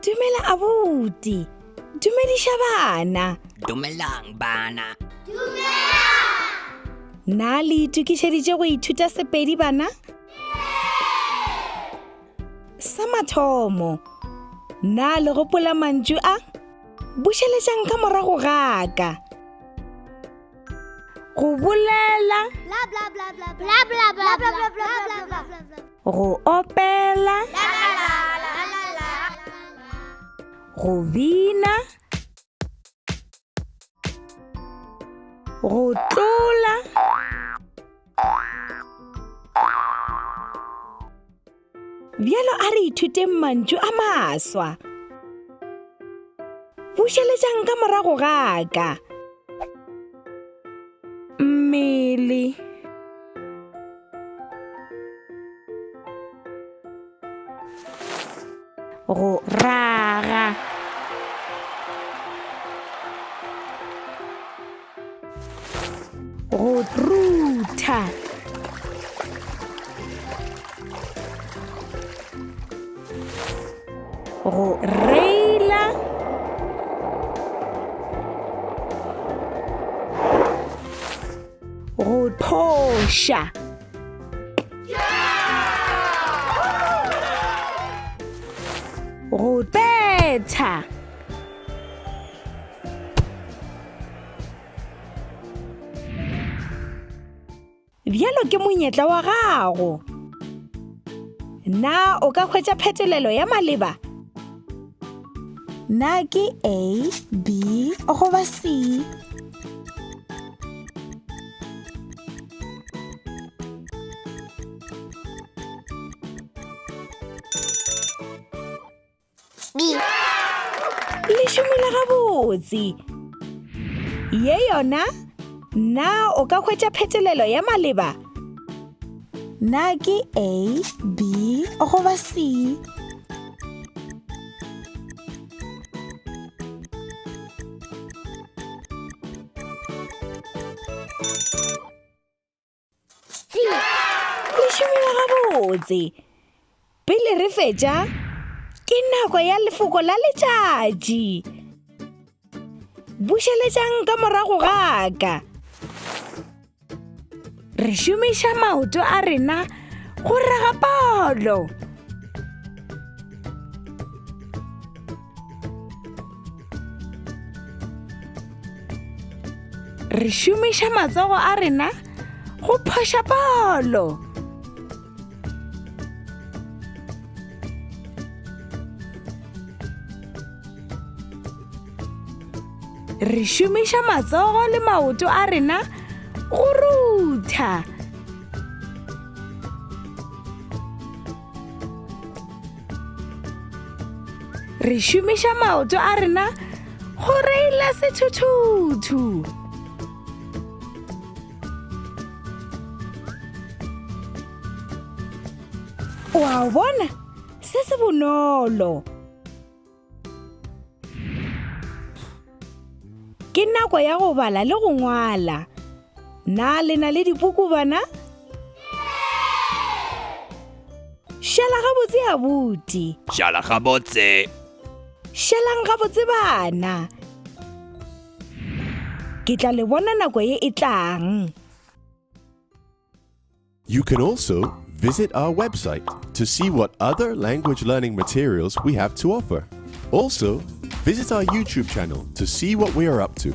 Dumela abuti. Dumediša bana. Dumelang bana. Na le itokišeditše go ithuta Sepedi bana? Sa mathomo, na le gopola mantšu a? Bušeletšang ka morago ga ka. Go bolela. Bla bla bla bla bla bla bla bla bla bla bla bla. Go opela. La la la la la la. Go bina. Go tlola. Bjalo a re ithuteng mantšu a maswa. Bušeletšang ka morago ga ka. Mmele. Go raga. Go rutha. Go reila. Go phoša. Go betha. Bjalo ke monyetla wa gago. Na o ka hwetša phetolelo ya maleba? Na ke A, B goba C? B. Le šomile gabotse. Ye yona? Na o ka hwetša phetolelo ya maleba? Na ke A, B goba C? Le šomile gabotse. Pele re fetša, ke nako ya lefoko la letšatši. Bušeletšang ka morago ga ka. Re šomiša maoto a rena go raga polo. Re šomiša matsogo a rena go phoša polo. Re šomiša matsogo le maoto a rena go rutha. Re šomiša maoto a rena go reila sethuthuthu. O a bona, se se bonolo. Ke nako ya go bala le go ngwala. Na le na le dipuku bana? Šala gabotse abuti. Šala gabotse. Šalang gabotse bana. Ke tla le bona nako ye e tlang. You can also visit our website to see what other language learning materials we have to offer. Also, visit our YouTube channel to see what we are up to.